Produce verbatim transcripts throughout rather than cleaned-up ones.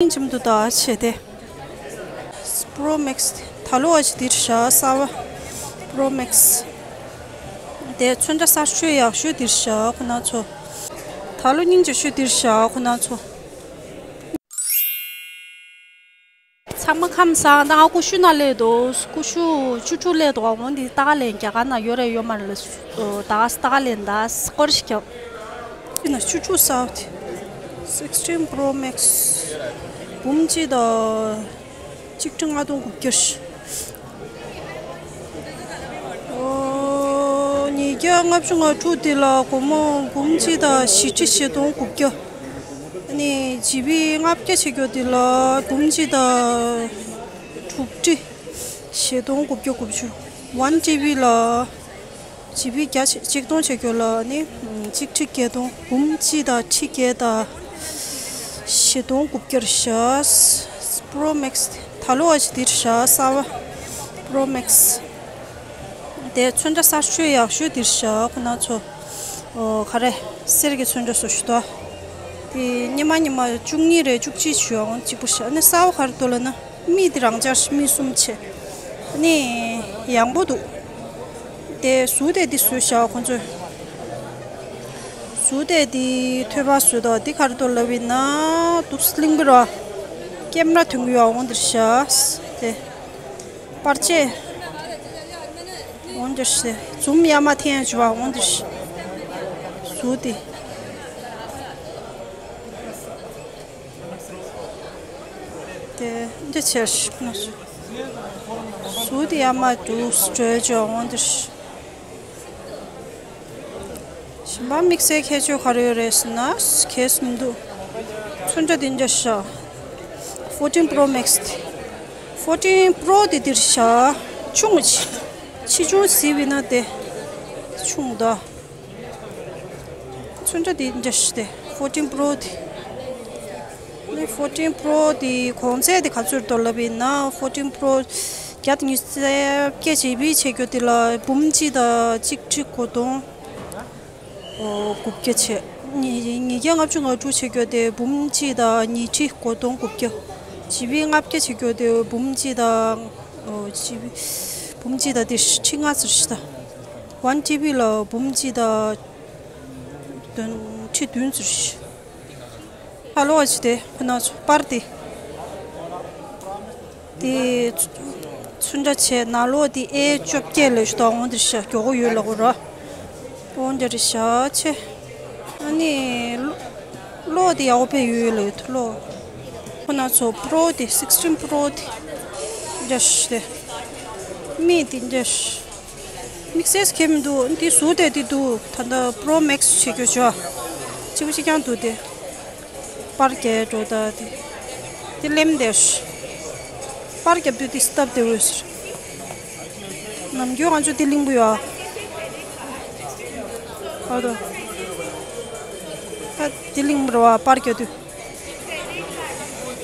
སྙིང་རྗེ་མོ་འདུག་ད་བྱས་ཏེ། Pro Max ད་ལོ་བ་ཞིག་འདིར་བཞག་གསར་བ། Pro Max དེ་ཚོན་ཁྲ་གསར་ཤོས་ཡག་ཤོས་འདིར་བཞག་ཁོ་ན་ཚོ། ད་ལོ་སྙིང་རྗེ་ཤོས་འདིར་བཞག་ཁོ་ན་ཚོ། ཚང་མ་ཁམས་བཟང་། ད་ང་ཀུ་ཤུ་ན་སླེབས་འདུག་ཀུ་ཤུ་བཅུ་དྲུག་སླེབས་འདུག་འོ་འདི་ལྟ་ག་ལེན། རྒྱ་གར་ན་ཡོད་རེད་ཡོད་མ་རེད་ལ། ད་ག་ལྟ་ག་ལེན་ད་སྐོར་ཞིག་རྒྱབ། ཅི་ན་བཅུ་དྲུག་གསར་བ་དེ། Sixteen Pro Max འབུམ་གཅིག་དང་གཅིག་ཁྲི་ལྔ་སྟོང་དགུ་བརྒྱ། ཨོ། ཉིས་བརྒྱ་ལྔ་བཅུ་ང་དྲུག་དེ་ལ་སྒོར་མོ་འབུམ་གཅིག་དང་བཞི་ཁྲི་བཞི་སྟོང་དགུ་བརྒྱ། ཨ་ནི་ཇི་བི་ལྔ་བརྒྱ་བྱེད་རྒྱུ་དེ་ལ་འབུམ་གཅིག་དང་དྲུག་ཁྲི་བཞི་སྟོང་དགུ་བརྒྱ་དགུ་བཅུ། One T B ལ་ཇི་བི་བརྒྱ་ཆ་གཅིག་སྟོང་བྱེད་རྒྱུ་ལ་ནི་གཅིག་ཁྲི་བརྒྱད་སྟོང་། འབུམ་གཅིག་དང་ཁྲི་བརྒྱད་དང་བཞི་སྟོང་དགུ་བརྒྱར་བཞག Pro Max ད་ལོ་བ་ཞིག་འདིར་བཞག་གསར་བ། Pro Max དེ་ཚོན་ཁྲ་གསར་ཤོས་ཡག་ཤོས་འདིར་བཞག་ཁོ་ན་ཚོ། ཨོ་ག་རེ། གསེར་གྱི་ཚོན་ཁྲ་བཟོ་ཞུ་དོ། དེ་སྙེ་མ་སྙེ་མ་བཅུ་གཉིས་རེད་བཅུ་གཅིག་བྱོས་འོང་གཅིག་པུ་བཞག་ནི་གསར་བ་ག་རེ་འདུག་ལབ་ན། མིག་དེ་རང་འཇགས་མིག་གསུམ་བྱས། ཨ་ནི་ཡང་པོ་འདུག་དེ་གཟུགས་དེ་འདི་བཟོས་བཞག་ཁོ་ཚོས། གཟུགས་དེ་འདི་ཐོད་པ་བཟོས་དོ། འདི་ག་རེ་འདུག་ལབ་ཡིན་ན་འདུག་སེ་གླིང་བུ་ར། ཀེམ་ར་ཐོན་གི་ཡོད་འོང་འདིར་བཞག་དེ། པར་ཆས། འོང་འདིར་བཞག་འཛུམ་ཡ་མ་འཐེན་བྱས་པ་འོང་འདིར་བཞག་གཟུགས་དེ། དེ་འདི་ཆེར་ཞིག་ན་སུ། གཟུགས་དེ་ཡ་མ་འདུག་སྤྲོད་ཅོག་འོང་འདིར། གཞན་པ་དམིགས་བསལ་ཁྱད་ཆོས་ག་རེ་ཡོད་རེད་ཟེར་ན་གས་མི་འདུག་ཚོན་ཁྲ་དེ་འདྲ་ཤག Fourteen Pro Max དེ། Fourteen Pro དེ་འདིར་ཤག་ཆུང་ངུ་ཆེ། ཆེ་ཆུང་ཟེར་བས་ན་དེ། ཆུང་ད། ཚོན་ཁྲ་དེ་འདྲ་ཞིག་དེ། Fourteen Pro དེ། ནི་Fourteen Pro དེ་གོང་ཚད་དེ་ག་ཚོད་འདུག་ལབ་ཡིན་ན། Fourteen Pro བརྒྱ་དང་ཉི་ཤུ་རྩ་བརྒྱད་ཇི་བི་བྱེད་རྒྱུ་དེ་ལ་འབུམ་གཅིག་དང་གཅིག་ཁྲི་དགུ་སྟོང་དགུ་བརྒྱ་བྱས། ཉིས་ཉིས་བརྒྱ་ལྔ་བཅུ་ང་དྲུག་བྱེད་རྒྱུ་དེ་འབུམ་གཅིག་དང་ཉིས་ཁྲི་དགུ་སྟོང་དགུ་བརྒྱ། ཇི་བི་ལྔ་བརྒྱ་བྱེད་རྒྱུ་དེ་འབུམ་གཅིག་དང་། ཇི་བི་འབུམ་གཅིག་དང་དེ་ཁྲི་ལྔ་ཟེར་ཞིག་ད། One T B ལ་འབུམ་གཅིག་དང་བདུན་ཁྲི་བདུན་ཟེར་ཞིག་ཧ་ལོ་བ་ཅི་དེ་ཁོ་ན་ཚོ་པར་དེ། དེ་ཚོན་ཁྲ་བྱས་ནང་ལོགས་དེ་ཨེ་བཅོ་བརྒྱད་ལས་ཞུ་དང་འོང་དེར་ཤ་མགྱོགས་པོ་ཡོད་ལ་གོ་ར། འོང་དེར་ཤ་ཆེ། ཨ་ནི་གློག་དེ་ཡག་པོ་ཕེ་ཡོད་ལ་ཡོད་གློག་ཁོ་ན་ཚོ་པྲོ་དེ་sixteen Pro དེ་འདྲ་ཤ་དེ་མི་དེ་འདྲ་ཤ། དམིགས་བསལ་ཁྱད་མི་འདུག་འདི་ཟུར་དེ་འདི་འདུག་ད་ལྟ་Pro Max བྱེད་རྒྱུ་བྱོས། གཅིག་པ་གཅིག་རྐྱང་འདུག་དེ། པར་རྒྱག་འགྲོ་ད་དེ། དེ་ལེམ་དེ། པར་རྒྱབ་དུས་དེ་སྟབས་བདེ་བོ་ཟེར། ནམ་རྒྱུན་ང་ཚོ་དེ་གླིང་བུ་ཡོད། ཨ་དོ། ད་དེ་གླིང་བུ་རེད་བ་པར་རྒྱག་དུས།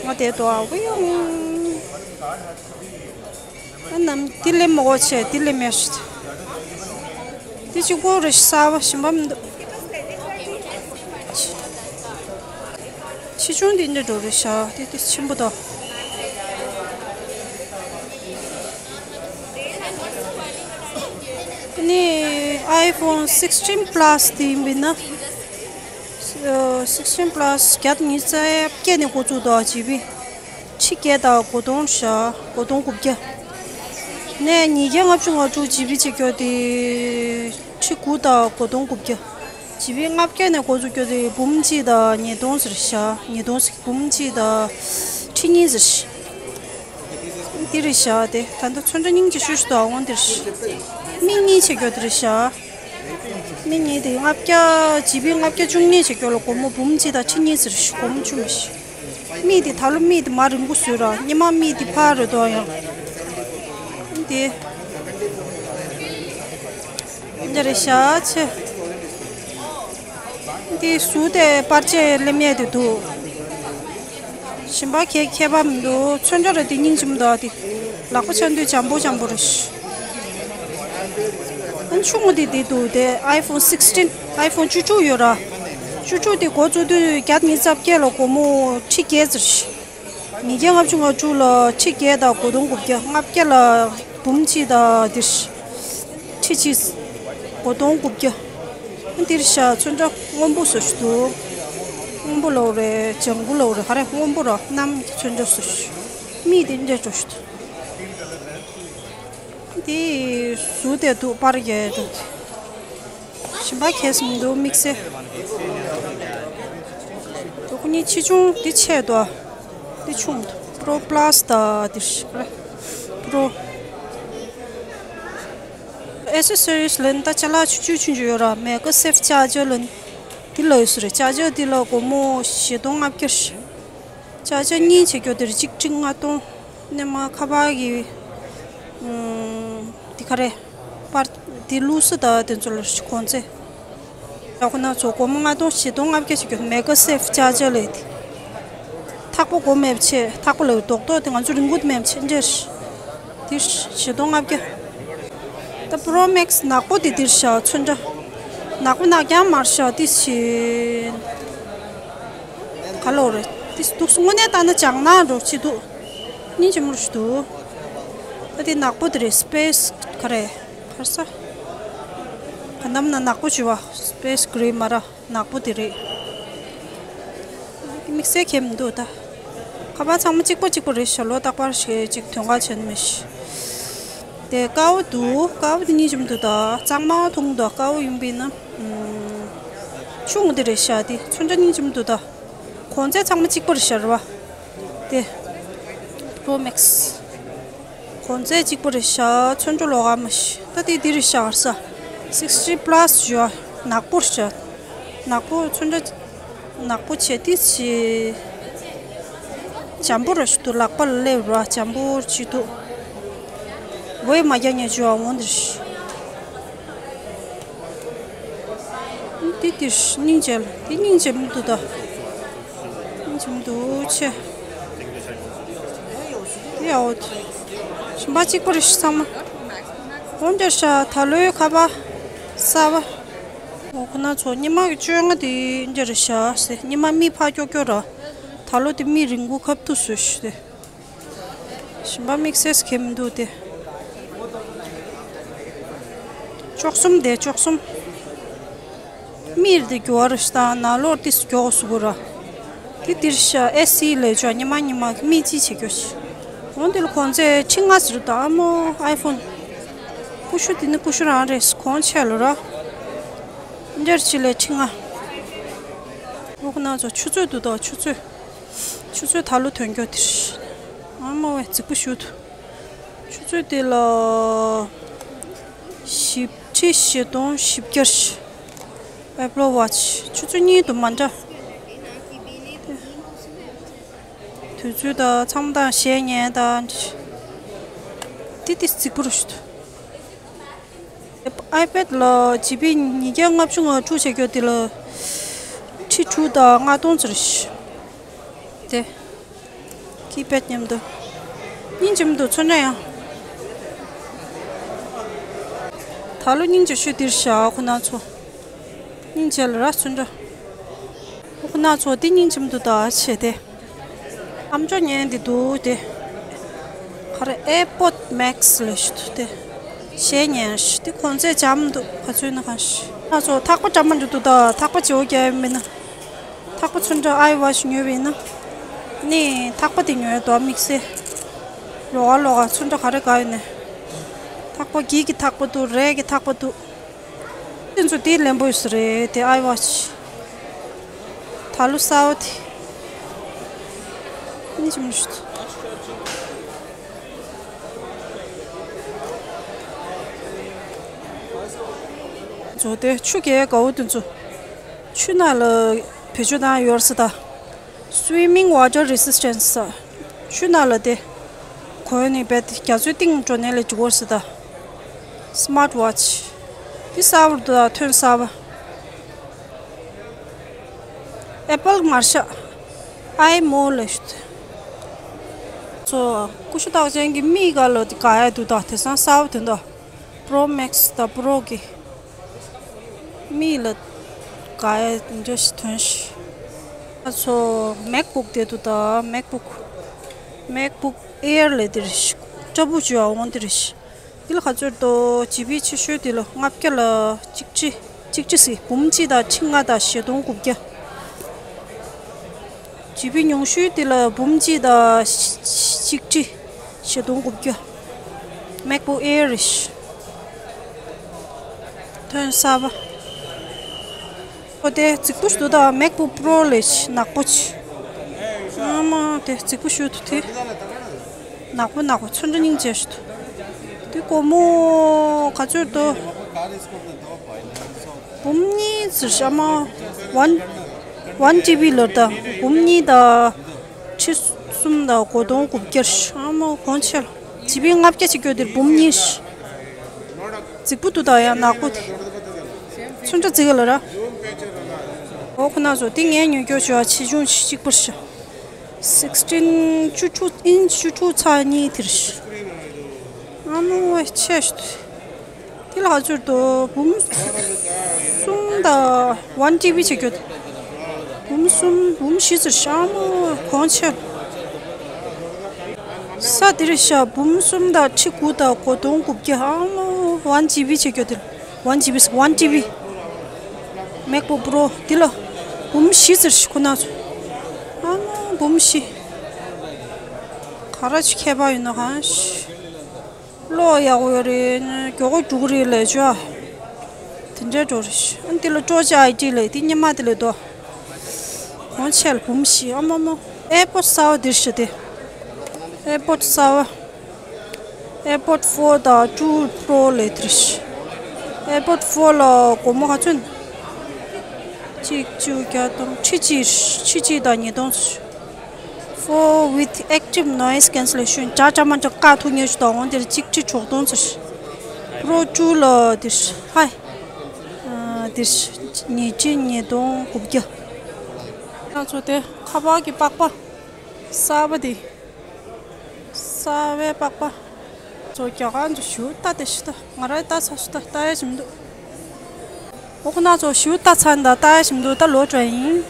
ང་དེ་དོ་ཨ་བུ་ཡོང་། ཨ་ནམ་དེ་ལེམ་མོ་གོ་ཆེ་དེ་ལེམ་ཡ་ཤི། དེ་གཅིག་པོ་རེ་ཤི་ས་བ་ཤི་འབམ་འདུག་ཆེ་ཆུང་དེ་འདྲ་འགྲོ་རེ་ཤ་དེ་དེ་ཆེན་པོ་དོ། ནི་iPhone sixteen Plus དེ་ཡིན་པས་ན། sixteen Plus བརྒྱ་དང་ཉི་ཤུ་རྩ་བརྒྱད་ནས་འགོ་བཙུགས་འདུག་ཇི་བི། ཁྲི་བརྒྱད་དང་དགུ་སྟོང་ཤ་དགུ་སྟོང་དགུ་བརྒྱ། ནས་ཉིས་བརྒྱ་ལྔ་བཅུ་ང་དྲུག་ཇི་བི་བྱེད་རྒྱུ་དེ་ཁྲི་དགུ་དང་དགུ་སྟོང་དགུ་བརྒྱ། ཇི་བི་ལྔ་བརྒྱ་ནས་འགོ་བཙུགས་རྒྱུ་དེ་འབུམ་གཅིག་དང་ཉིས་སྟོང་ཟེར་ཤ་ཉིས་སྟོང་ཟེར་འབུམ་གཅིག་དང་ཁྲི་གཉིས་ཟེར་ཤ། འདི་རེད་ཤག་དེ་ད་ལྟ་ཚོན་ཁྲ་སྙིང་རྗེ་ཤོས་ཤིག་འདུག་ཨ་འོང་འདིར་ཤི། མི་གཉིས་བྱེད་རྒྱུ་དེ་རེད་ཤག་མི་གཉིས་དེ་ལྔ་བརྒྱ་ཇི་བི་ལྔ་བརྒྱ་བཅུ་གཉིས་བྱེད་རྒྱུ་ལ་སྒོར་མོ་འབུམ་གཅིག་དང་ཁྲི་གཉིས་ཟེར་ཤི་སྒོར་མོ་བཅུ་མི་ཤི། མི་དེ་ད་ལོ་མི་དེ་མ་རིང་པོ་བཟོས་ར་སྙེ་མ་མི་དེ་ཕར་རེད་དོ་ཡང་། དེ། འདི་རེད་ཤག་ཆེ། འདི་ཟུར་དེ་པར་ཆས་ལེམ་ཡས་དེ་འདུག་གཞན་པ་ཁྱད་ཁྱད་པར་མི་འདུག་ཚོན་ཁྲ་རེད་དེ་སྙིང་རྗེ་མོ་འདུག་དེ་ལག་པ་འཆང་དུས་འཇམ་པོ་འཇམ་པོ་རེད། ཨ་ཆུང་ངུ་དེ་དེ་འདུག་དེ་iPhone sixteen iPhone བཅུ་དྲུག་ཡོད་ར། བཅུ་དྲུག་དེ་འགོ་བཙུགས་དུས་བརྒྱ་ཉི་ཤུ་རྩ་བརྒྱད་ལ་སྒོར་མོ་ཁྲི་བརྒྱད་ཙམ་ཞིག་ཉིས་བརྒྱ་ལྔ་བཅུ་ང་དྲུག་ལ་ཁྲི་བརྒྱད་དང་དགུ་སྟོང་དགུ་བརྒྱ། ལྔ་བརྒྱ་ལ་འབུམ་གཅིག་དང་འདིར་ཁྲི་གཅིག་དགུ་སྟོང་དགུ་བརྒྱ། འདིར་ཤ་ཚོན་ཁྲ་སྔོན་པོ་བཟོ་ཞིག་འདུག་སྔོན་པོ་ལོ་རེད། ལྗང་གུ་ལོ་རེད། ག་རེ་སྔོན་པོ་ར་གནམ་གྱི་ཚོན་ཁྲ་བཟོ་ཞིག་མིག་དེ་འདྲ་འགྲོ་ཞིག་འདུག་འདི་ཟུར་དེ་འདུག་པར་རྒྱག་འགྲོ། ཞིམ་པ་ཁེལ་སོང་འདུག་དམིགས་བསལ། འདུག་ཁོ་གཉིས་ཆེ་ཆུང་འདི་ཆེ་དོ། འདི་ཆུང་དོ། པྲོ་པ་ལ་སི་དང་འདི་ཤ་རེད། པྲོ། ཨེ་སེ་སོ་རི་སི་ལོན་ད་ཅ་ལག་ཆུང་ཆུང་ཆུང་ཆུང་ཡོད་ར། མེ་ག་སེབ་ཅར་ཇར་ལོན། འདི་ལ་ཡོད་ས་རེད། ཅར་ཇར་འདི་ལ་སྒོར་མོ་བཞི་སྟོང་ལྔ་བརྒྱ་རེད། ཅར་ཇར་གཉིས་བྱེད་རྒྱུ་དེར་གཅིག་ཁྲི་ལྔ་སྟོང་། སྣེ་མ་ཁ་པར་གྱི་ཨུམ། དེ་ག་རེ། པར་དེ་བླུགས་ས་དང་དེ་ཚོ་ལ་གོང་ཚད། ཡག་པོ་ན་ཚོ་སྒོར་མོ་ལྔ་སྟོང་བཞི་སྟོང་ལྔ་བརྒྱ་ཞིག་གྱོན། མེ་ག་སེབ་ཅར་ཇར་ལས་དེ། ཐག་པ་སྒོར་མེད་པ་ཆེ། ཐག་པ་ལ་རྡོག་རྡོག་དེ་ང་ཚོ་རིང་པོ་དེ་མེད་པ་ཆེ་འདྲ། དེ་བཞི་སྟོང་ལྔ་བརྒྱ། ད་པྲོ་མེག་སི་ནག་པོ་དེ་འདིར་བཞག་ཚོན་ཁྲ། ནག་པོ་ནག་རྐྱང་མར་བཞག་དེ་བཞིན། ག་ལོ་རེད། དེ་འདུག་སེ་དངོས་གནས་ལྟ་ན་ལྗང་ནག་འགྲོ་ཆེ་འདུག་སྙིང་རྗེ་མོ་ཞིག་འདུག་ད་དེ་ནག་པོ་དེ་རེད། སི་པེ་སི་ག་རེ། ག་རེ་ཟ། ག་འདམ་ན་ནག་པོ་བྱི་བ། སི་པེ་སི་གྷི་རེ་མ་ར་ནག་པོ་དེ་རེད། དམིགས་བསལ་ཁྱད་མི་འདུག་ད་ཁ་པར་ཚང་མ་གཅིག་པ་གཅིག་པ་རེད་ཤག་ལོ་རྟག་པར་ཞེ་གཅིག་དོན་ག་བྱས་ནི་མི་ཤེས། དེ་དཀར་པོ་འདུག་དཀར་པོ་དེ་སྙིང་རྗེ་མོ་འདུག་ད་གཙང་མ་མཐོང་འདུག་དཀར་པོ་ཡིན་པས་ན། ཨུམ། ཆུང་དེ་རེད་ཤག་དེ་ཚོན་ཁྲ་སྙིང་རྗེ་མོ་འདུག་ད་གོང་ཚད་ཚང་མ་གཅིག་པ་རེད་ཤག་རེད་པ། དེ་པྲོ་མེག་སི། གོང་ཚད་གཅིག་པ་རེད་ཤག་ཚོན་ཁྲ་ལོགས་ཀ་མ་ཤེས། ད་དེ་དེ་རེད་ཤག་ས། སིག་སི་ཊི་པ་ལ་སི་ཞུ་བ་ནག་པོ་རེད་ཤག་ནག་པོ་ཚོན་ཁྲ་ནག་པོ་བྱས་དེ་ཞེ། འཇམ་པོ་ར་ཞིག་འདུག་ལག་པ་ལ་སླེབས་ར་འཇམ་པོ་ཅིག་འདུག་འོད་མ་རྒྱག་ཉེ་ཅུ་བ་འོང་འདིར། འདི་འདིར་སྙིང་རྗེ་ལ་འདི་སྙིང་རྗེ་མི་འདུག་ད། སྙིང་རྗེ་མི་འདུག་ཆེ། འདི་ཡ་འོ། ཞིམ་པ་གཅིག་པ་རེད་ཤག་ཚང་མ། འོ་འདིར་ཤག་ད་ལོའི་ཁ་པར་གསར་པ། འོ་ཁོ་ན་ཚོ་སྙེ་མ་གི་བཅོ་ལྔ་དེ་འདྲ་རེད་ཤག་ཟེར། སྙེ་མ་མིག་ཕར་ཀྱོག་ཀྱོག་ར། ད་ལོ་དེ་མིག་རིང་པོ་ཁབ་ཏུ་བཟོས་ཤག་ཟེར། ཞིམ་པ་དམིགས་བསལ་གྱི་མི་འདུག་སྟེ། བཅུ་གསུམ་དེ་བཅུ་གསུམ། མིག་དེ་རྒྱུ་བ་རུ་ཤག་དང་ནང་ལོགས་དེ་སུ་མགྱོགས་སུ་གོ་ར། དེ་དེར་ཤག་ཨེ་སི་ལས་ཆོག་སྙེ་མ་སྙེ་མ་མིག་ཅི་བྱེད་རྒྱུ་ཤག་འོ་འདི་ལ་གོང་ཚད་ཁྲི་ལྔ་ཟེར་དང་ཨ་མོ་ཨའི་ཕོན། ཀུ་ཤུ་དེ་ནི་ཀུ་ཤུ་རང་རེད། གོང་ཆེ་ལོ་ར། འདིར་ཅི་ལས་ཁྲི་ལྔ། འོ་ཁོ་ན་ཚོ་ཆུ་ཚོད་འདུག་ད་ཆུ་ཚོད། ཆུ་ཚོད་ད་ལོ་ཐོན་རྒྱུ་དེ་རེད། ཨ་མ་ཝེ་རྫིག་པོ་ཞུ་ཐུ། ཆུ་ཚོད་དེ་ལ་བཞི་ཁྲི་བཞི་སྟོང་བཞི་བརྒྱ། ཨེ་པལ་ཝ་ཆི་ཆུ་ཚོད་གཉིས་དུ་མ་འདྲ། དུས་ཚོད་དང་མཚམས་དང་གཞས་ཉན་དང་། དེ་དེ་རྫིག་པོ་རུ་ཞུ་ཐུ། ཨའི་པེ་ཌི་ལ་ཇི་བི་ཉིས་བརྒྱ་ལྔ་བཅུ་ང་དྲུག་བྱེད་རྒྱུ་དེ་ལ་ཁྲི་དྲུག་དང་ལྔ་སྟོང་ཙམ་རེད། དེ་ཀི་པེ་ཌི་མཉམ་དུ། སྙིང་རྗེ་མོ་འདུག་ཚོན་ཁྲ་ཡང་། ད་ལོ་སྙིང་རྗེ་ཤོས་འདིར་བཞག་ཁོ་ན་ཚོ། སྙིང་རྗེ་ལ་ར་ཚོན་ཁྲ། ཁོ་ན་ཚོ་འདི་སྙིང་རྗེ་མོ་འདུག་ད་བྱས་ཏེ། ཨམ་ཅོག་ཉན་འདི་འདུག་སྟེ། ག་རེ་ཨེར་པོཌ་མེག་སི་ལབ་ཞིག་འདུག་སྟེ། གཞས་ཉན་ཞིག་འདི་གོང་ཚད་འཇམ་འདུག་ག་ཚོད་ན་གང་ཞིག་ང་ཚོ་ཐག་པ་འདྲ་མ་འདྲ་འདུག་ད་ཐག་པ་བརྗེ་པོ་རྒྱག་ཡོད་མིན་ན། ཐག་པ་ཚོན་ཁྲ་ཨའི་ཝ་ཆི་ཉོས་པ་ཡིན་ན། ནི་ཐག་པ་དེ་ཉོས་འདུག་དམིགས་བསལ། ལོགས་ཀ་ལོགས་ཀ་ཚོན་ཁྲ་ག་རེ་ག་ཡོད་ནས། ཐག་པ་གི་གི་ཐག་པ་འདུག་རས་ཀྱི་ཐག་པ་འདུག་དེ་ཚོ་དེ་ལེན་པོ་ཡོད་ས་རེད་དེ་ཨའི་ཝ་ཆི། ད་ལོ་གསར་པ་དེ། ནི་ཅི་མི་ཤེས། ཚོ་དེ་ཆུ་རྐྱལ་དགའ་བོ་དེ་ཚོ། ཆུ་ནང་ལ་བེད་སྤྱོད་བཏང་ཡོད་ས་ད། Swimming water resistance། ཆུ་ནང་ལ་དེ། གོན་ནི་བེད་རྒྱ་མཚོའི་གཏིང་འགྲོ་ནས་ལས་འཇུག་གོ་ས་ད། སི་མཱར་ཊི་ཝ་ཆི། འདི་གསར་པ་འདུག་ད་ཐོན་གསར་པ། ཨེ་པལ་མར་ཤ། ཨའི་མོ་ལབ་ཞིག་ཚོ། ཀུ་ཤུ་རྟགས་ཅན་གྱི་མིག་ག་ལ་དགའ་ཡ་འདུག་ད་དེང་སང་གསར་པ་དེ་འདྲ། པྲོ་མེག་སི་དང་པྲོ་གི། མིག་ལ་དགའ་ཡ་འདྲ་ཞིག་ཐོན་ཤག་ང་ཚོ་མེག་བུག་དེ་འདུག་ད་མེག་བུག MacBook Air ལས་དེ་རེད། ཀྲ་པུ་ཅུ་ཨ་འོང་དེ་རེད། དེ་ལ་ག་ཚོད་དོ་ཇི་བི་ཆེ་ཤོས་དེ་ལ་ལྔ་བརྒྱ་ལ་གཅིག་ཁྲི་གཅིག་ཁྲི་སི་འབུམ་གཅིག་དང་ཁྲི་ལྔ་དང་བཞི་སྟོང་དགུ་བརྒྱ། ཇི་བི་ཉུང་ཤོས་དེ་ལ་འབུམ་གཅིག་དང་གཅིག་ཁྲི་བཞི་སྟོང་དགུ་བརྒྱ། MacBook Air རེད། ཐོན་གསར་པ། ཨོ་དེ་རྫིག་པོ་ཞིག་འདུག་ད་MacBook Pro ལས་ནག་པོ་ཆེ། ཨ་མ་དེ་རྫིག་པོ་ཞིག་འདུག་དེ། ནག་པོ་ནག་པོ་ཚོན་ཁྲ་སྙིང་རྗེ་ཞིག་འདུག་དེ་སྒོར་མོ་ག་ཚོད་འདུག་འབུམ་གཉིས་ཟེར་ཤག་མ། ཝན་ཝན་ཊི་བི་ལོར་ད་འབུམ་གཉིས་དང་ཁྲི་གསུམ་དང་དགུ་སྟོང་དགུ་བརྒྱ་ཨ་མ་གོང་ཆེ་ལ། ཇི་བི་ལྔ་བརྒྱ་ཅིག་སྐྱོ་དེར་འབུམ་གཉིས། རྫིག་པོ་འདུག་ད་ཡང་ནག་པོ་དེ། ཚོན་ཁྲ་རྫིག་ག་ལ་ར། འོ་ཁོ་ན་ཚོ་དེ་ངས་ཉོ་རྒྱུ་བྱོས་ཆེ་ཆུང་གཅིག་པར་ཤ། sixteen ཆུ་ཕྲུག་ཨིན་ཆུ་ཕྲུག་ཚ་གཉིས་དེར་ཤ། ཨ་མོ་ཆེ་ཤ། དེ་ལ་ཧ་ཚོད་དོ་འབུམ་གསུམ་དང་ཝན་ཊི་བི་བྱེད་རྒྱུ། འབུམ་གསུམ་འབུམ་བཞི་ཟེར་ཤ་མོ་གོང་ཆེ། ས་དེ་རེད་ཤག་འབུམ་གསུམ་དང་ཁྲི་དགུ་དང་དགུ་སྟོང་དགུ་བརྒྱ་ཨ་མོ་ཝན་ཇི་བི་བྱེད་རྒྱུ་དེ་ལ་ཝན་ཇི་བི་ཝན་ཊི་བི་མེག་བུག་པྲོ་དེ་ལ་འབུམ་བཞི་ཟེར་ཤག་ཁོ་ན་ཚོ་ཨ་མོ་འབུམ་བཞི། ག་ར་ཅིག་ཁྱད་པར་ཡོད་ན་གང་ཤི། གློག་ཡག་པོ་ཡོད་རེད། མགྱོགས་པོ་འགྲོ་གི་རེད་ལས་ཅོ། དེ་འདྲའི་འགྲོ་རེད། ཨ་འདི་ལ་སྤྲོ་ཆ་ཨའི་ཏི་ལས་དེ་སྙེ་མ་དེ་ལས་དོ། གོང་ཆེ་ལ་འབུམ་བཞི་ཨ་མ་མ། ཨེར་པོ་ཌི་གསར་པ་འདིར་ཤི་དེ། ཨེར་པོ་ཌི་གསར་པ། ཨེར་པོ་ཌི་ཕོར་དང་ཊུ་པྲོ་ལས་དེར་ཤི། ཨེར་པོ་ཌི་ཕོར་ལ་སྒོར་མོ་ག་ཚོད། གཅིག་བཅུ་བརྒྱ་སྟོང་ཁྲི་གཅིག་ཁྲི་གཅིག་དང་ཉིས་སྟོང་ཚོད། Four with active noise cancellation ཇ་ཅ་མ་ཅ་ཀ་ཐུག་ཉེ་ཞུ་དང་འོང་དེར་གཅིག་ཁྲི་དྲུག་སྟོང་ཙི། པྲོ་ཊུ་ལ་དེར་ཧའི། དེར་ཉིས་ཁྲི་ཉིས་སྟོང་དགུ་བརྒྱ། ང་ཚོ་དེ་ཁ་པར་གྱི་པགས་པ། གསར་པ་དེ། གསར་པའི་པགས་པ། ཚོ་རྒྱ་གར་ཚོ་ཞུ་ལྟ་དེ་ཞུ་ལྟ་ང་རའི་ལྟ་ཚ་ཞུ་ལྟ་ལྟ་ཡ་ཞིམ་འདུག་ཨོ་ཁོ་ན་ཚོ་ཞུ་ལྟ་ཚ་འདའ་ལྟ་ཡ་ཞིམ་འདུག་ད་ལོ་དྲན་ཡིན།